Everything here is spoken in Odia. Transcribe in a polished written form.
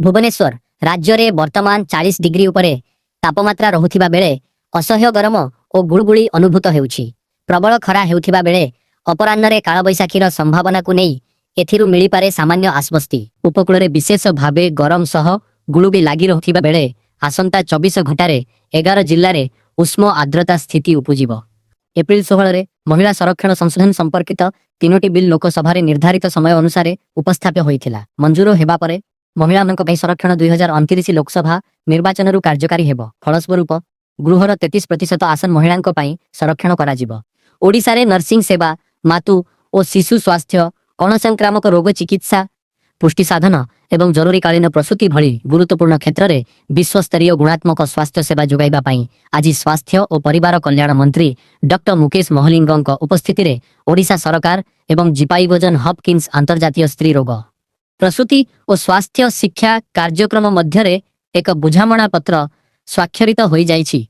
ଭୁବନେଶ୍ୱର, ରାଜ୍ୟରେ ବର୍ତ୍ତମାନ 40 ଡିଗ୍ରୀ ଉପରେ ତାପମାତ୍ରା ରହୁଥିବା ବେଳେ ଅସହ୍ୟ ଗରମ ଓ ଗୁଳୁଗୁଳି ଅନୁଭୂତ ହେଉଛି। ପ୍ରବଳ ଖରା ହେଉଥିବା ବେଳେ ଅପରାହ୍ନରେ କାଳବୈଶାଖୀର ସମ୍ଭାବନାକୁ ନେଇ ଏଥିରୁ ମିଳିପାରେ ସାମାନ୍ୟ ଆଶ୍ୱସ୍ତି। ଉପକୂଳରେ ବିଶେଷ ଭାବେ ଗରମ ସହ ଗୁଳୁଗୁଳି ଲାଗି ରହୁଥିବା ବେଳେ ଆସନ୍ତା 24 ଘଣ୍ଟାରେ 11 ଜିଲ୍ଲାରେ ଉଷ୍ମ ଆର୍ଦ୍ରତା ସ୍ଥିତି ଉପୁଜିବ। ଏପ୍ରିଲ 16ରେ ମହିଳା ସଂରକ୍ଷଣ ସଂଶୋଧନ ସମ୍ପର୍କିତ ତିନୋଟି ବିଲ୍ ଲୋକସଭାରେ ନିର୍ଦ୍ଧାରିତ ସମୟ ଅନୁସାରେ ଉପସ୍ଥାପ୍ୟ ହୋଇଥିଲା। ମଞ୍ଜୁର ହେବା ପରେ ମହିଳାମାନଙ୍କ ପାଇଁ ସଂରକ୍ଷଣ 2029 ଲୋକସଭା ନିର୍ବାଚନରୁ କାର୍ଯ୍ୟକାରୀ ହେବ। ଫଳସ୍ୱରୂପ ଗୃହର 33% ଆସନ ମହିଳାଙ୍କ ପାଇଁ ସଂରକ୍ଷଣ କରାଯିବ। ଓଡ଼ିଶାରେ ନର୍ସିଂ ସେବା, ମାତୃ ଓ ଶିଶୁ ସ୍ୱାସ୍ଥ୍ୟ, ଅଣସଂକ୍ରାମକ ରୋଗ ଚିକିତ୍ସା, ପୁଷ୍ଟି ସାଧନ ଏବଂ ଜରୁରୀକାଳୀନ ପ୍ରସୂତି ଭଳି ଗୁରୁତ୍ୱପୂର୍ଣ୍ଣ କ୍ଷେତ୍ରରେ ବିଶ୍ୱସ୍ତରୀୟ ଗୁଣାତ୍ମକ ସ୍ୱାସ୍ଥ୍ୟ ସେବା ଯୋଗାଇବା ପାଇଁ ଆଜି ସ୍ୱାସ୍ଥ୍ୟ ଓ ପରିବାର କଲ୍ୟାଣ ମନ୍ତ୍ରୀ ଡକ୍ଟର ମୁକେଶ ମହଲିଙ୍ଗଙ୍କ ଉପସ୍ଥିତିରେ ଓଡ଼ିଶା ସରକାର ଏବଂ ଜିପାଇଗୋଜନ ହପକିନ୍ସ ଆନ୍ତର୍ଜାତୀୟ ସ୍ତ୍ରୀ ରୋଗ, ପ୍ରସୂତି ଓ ସ୍ୱାସ୍ଥ୍ୟ ଶିକ୍ଷା କାର୍ଯ୍ୟକ୍ରମ ମଧ୍ୟରେ ଏକ ବୁଝାମଣା ପତ୍ର ସ୍ୱାକ୍ଷରିତ ହୋଇଯାଇଛି।